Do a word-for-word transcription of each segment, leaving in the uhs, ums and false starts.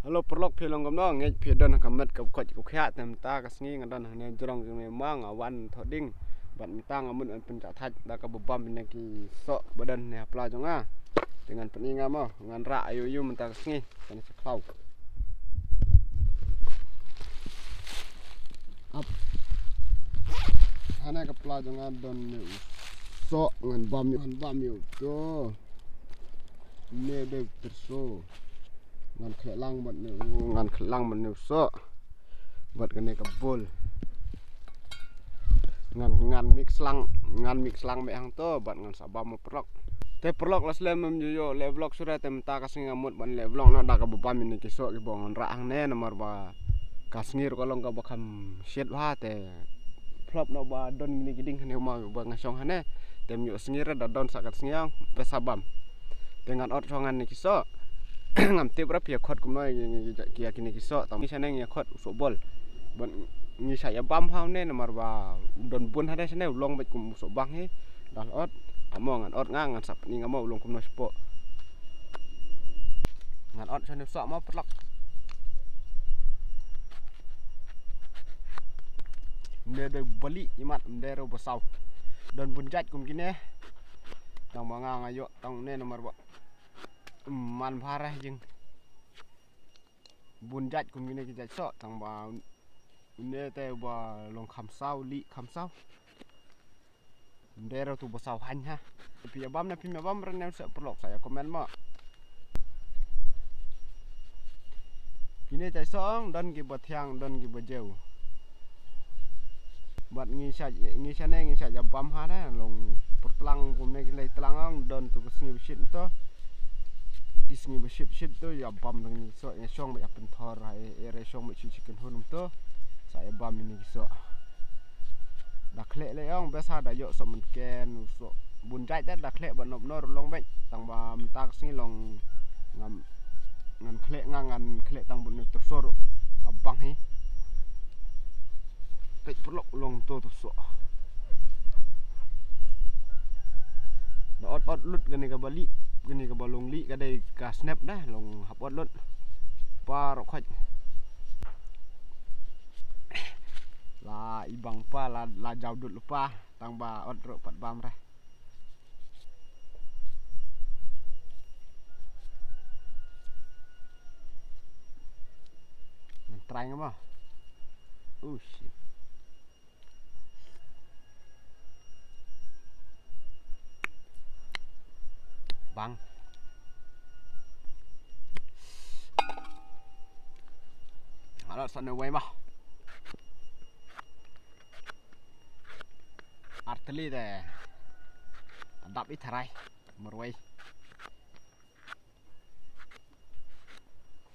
Hello paralok, phi long kumno? Ngeit phi don ha ka met ka koit ka khiah. Te mynta ka sngi nga don hangne jrong jong me ma nga wan thoh ding. Bad mynta nga mut ban pynjah thait da kaba bam ïa ki soh ba don hangne ha pla jong nga. Te ngan pyni nga mo, ngan rah aïu aïu mynta ka sngi. Kane sa khlaw. Ap. Hangne ka pla jong nga don ne u soh, ngan bam ïa u, ngan bam ïa u to. Ne dei tyrso. Ngan khleh lang bad ne u, ngan khleh lang bad ne u soh. Bad kane ka bul. Ngan, ngan mix lang, ngan mix lang beit hangto bad ngan sa bam mo paralok. Te paralok, la slem ym ju ïoh leh vlog shuh re, te mynta ka sngi nga mut ban leh vlog noh da kaba bam ïa kine ki soh kiba ngan rah hangne, namar ba ka sngi ruh ka long kaba kham shit bha te phlop noh ba don kine ki dieng hangne ma ba nga shong hangne. Te ym ïoh sngi re, da don sa ka sngi ong ba sa bam. Te ngan ot shong ngan ne ki soh. Ngam tip re phi ïa khot kumno ïa, ïa, ïa, ïa kine ki soh, tang ngi shane ngi ïa khot u soh bol. Bad ngi sa ïa bam bha hangne namar ba u don bun hangne shane, u long beit kum u soh bang hi. Da la ot, amo ngan ot nga, ngan sa pyni nga mo u long kumno shapoh. Ngan ot shane u soh mo paralok. Ym dei ba lieh imat, ym dei ruh ba saw. Don bun jait kum kine. Tang ba nga nga ïoh tang ne namar ba man bha re jing. Bun jait kum kine ki jait soh, tang ba une te ba long kham saw, lieh kham saw. Ym dei ruh tu ba saw haiñ ha. Phi ïa bam ne phim ïa bam re ne sa paralok sa ïa comment mo. Kine jait soh ong don kiba thiang, don kiba jew. Bad ngi sa, ngi shane ngi sa ïa bam ha ne, long pyrtlang kumne ki lei tlang ong don tu ka sngi ba shit to. Ki sngi ba shit shit to ïa bam dang ngi soh, ïa shong ba ïa pynthor ha e, e re shong ba shu shi kynhun to. Sa ïa bam ïa ngi ki soh. Da khleh lei ong, bes ha da ïoh soh mynken u soh. Bun jait da, da khleh ba nop nor long beit. Tang ba mynta ka sngi long ngam, ngan khleh nga, ngan khleh tang bun ne tyrso ruh. Ka bang hi. Peit paralok long to tu soh. Da ot ot lut kane kaba lieh, kane kaba long lieh ka dei ka snep da, long hap ot lut. Paralok khoit. La i bang pa, la, la jaw dut lypa, tang ba ot ruh pat bam re. Ngan try nga mo. Oh shit. Bang. Nga la sa ne wei mo. Artylli te. Dap i tharai. Marwei.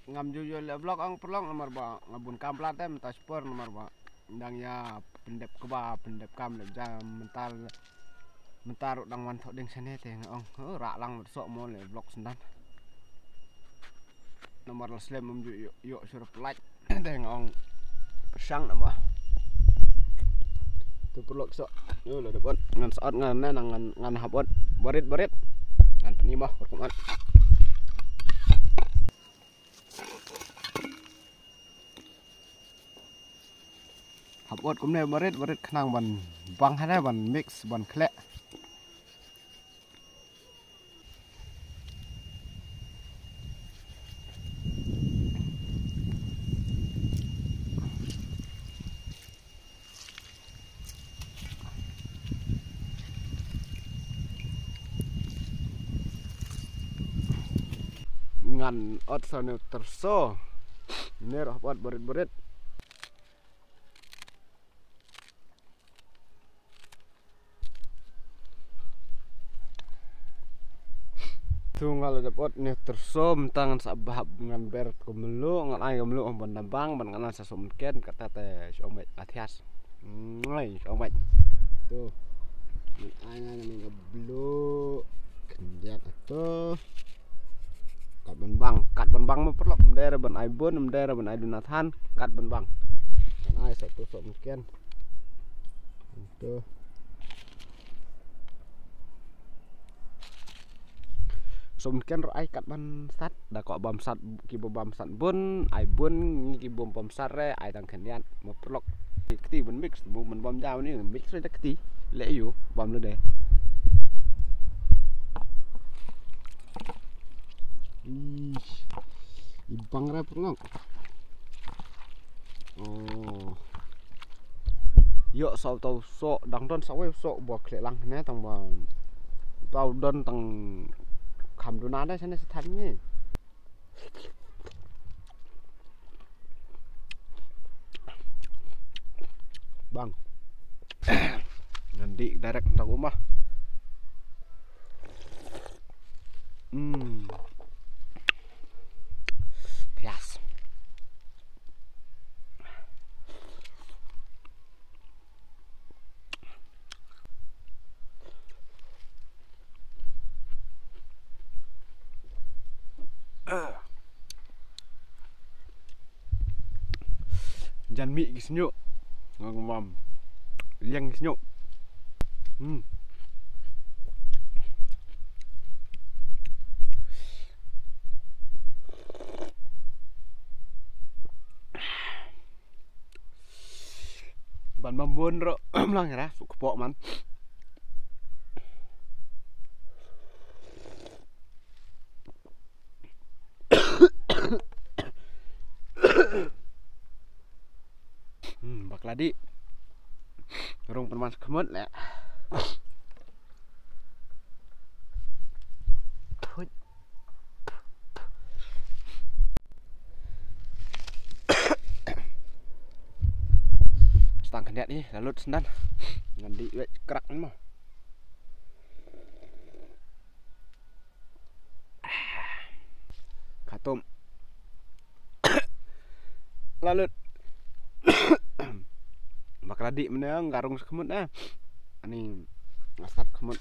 Ngam ju ïoh leh vlog ong paralok namar ba nga bun kam palat te mynta shipor namar ba dang ïa pyndep kba, pyndep kam leh ja mynta, mynta ruh dang wan thoh ding shane te nga ong, oh, rah lang bad soh mo leh vlog syndan. Namar la slem ym ju ïoh, ïoh shuh re pynlait. Te nga ong shang na mo. Tu paralok soh. Yo, la dep ot. Ngan sa ot ngan ne ngan, ngan hap ot. Barit, barit. Ngan pyni mo, kor kum ot. Hap ot kumne barit, barit khnang ban bang hane ban mix, ban khleh. Ngan ot sa ne tyrso. Ne ruh hap ot barit barit. Tu nga la dep ot ne tyrso, mynta ngan sa hap ngan ber ko mluh, ngan ai ko mluh ban da bang, ban ngan sa som ken kata te shong beit athias. Ngai shong beit. Tu. Ngan ai ngan ko mluh. Khyndiat tu. Kat ban bang, kat ban bang mo paralok, ym dei re ban ai bun, ym dei re ban ai duna than, kat ban bang. Ngan ai sa tu som ken. Tu. Ym ken ruh ai kat ban sat, da kwah bam sat, ki ba bam sat bun, ai bun, ngi ki bym bam sat re, ai tang khyndiat, ma pyrlok. Kti ban mix, bu man bam jaw ni, mix re da kti, le yu, bam le de. Ih, i bang re pyrlok. Oh. Ïoh saw tau soh, dang don saw wei soh, ba khleh lang ne, tang ba tau don tang kham duna da shane sa than ngi. Bang. Ngan dih direct tang umah. Hmm. Pias. Jan mih ki sniuh. Ngam liang ki sniuh. Hmm. Ban bam bun ruh mlang ra, suk kpoh man. Hmm, bakla dih. Rung pynman khmut le. Thut. Stang khyndiat hi, la lut sngewdon. Ngan dih wei krak mo. Khatum. La lut. Bakla dih mynne nga rung sa khmut na. Ani nga sat khmut.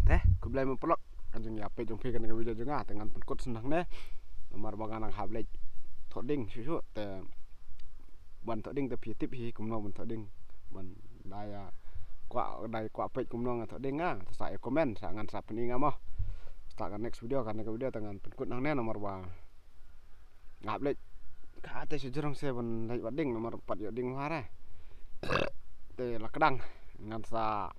Te, khublei ma pyrlok. Kan jong ïa peit jong phi kane ka video jong nga, te ngan pynkut sngewdon ne. Namar ba nga nang hap leit thoh ding shuh shuh, te ban thoh ding te phi tip hi kumno ban thoh ding. Ban da ïa kwah, da ïa kwah peit kumno ngan thoh ding nga, te sa ïa comment, sa ngan sa pyni nga mo. Sa ka next video, kane ka video te ngan pynkut nangne namar ba nga hap leit. Ka te shu jrong se ban leit wad ding namar pat ïoh ding wara. Te la kdang ngan sa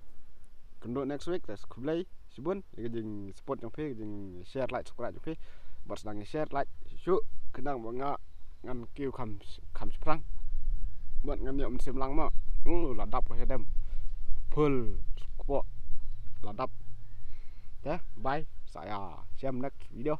kynduh next week, te khublei shibun ïa ka jingsupport jong phi, ka jingshare, like, subscribe jong phi. Bad sdang ïa share, like shuh, khnang ba nga ngan kiew kham, kham shaphrang. Bad ngan ïoh mynsiem lang mo. Uh, la dap ka shadem. Full kpoh. La dap. Te bye, sa ïa shem next video.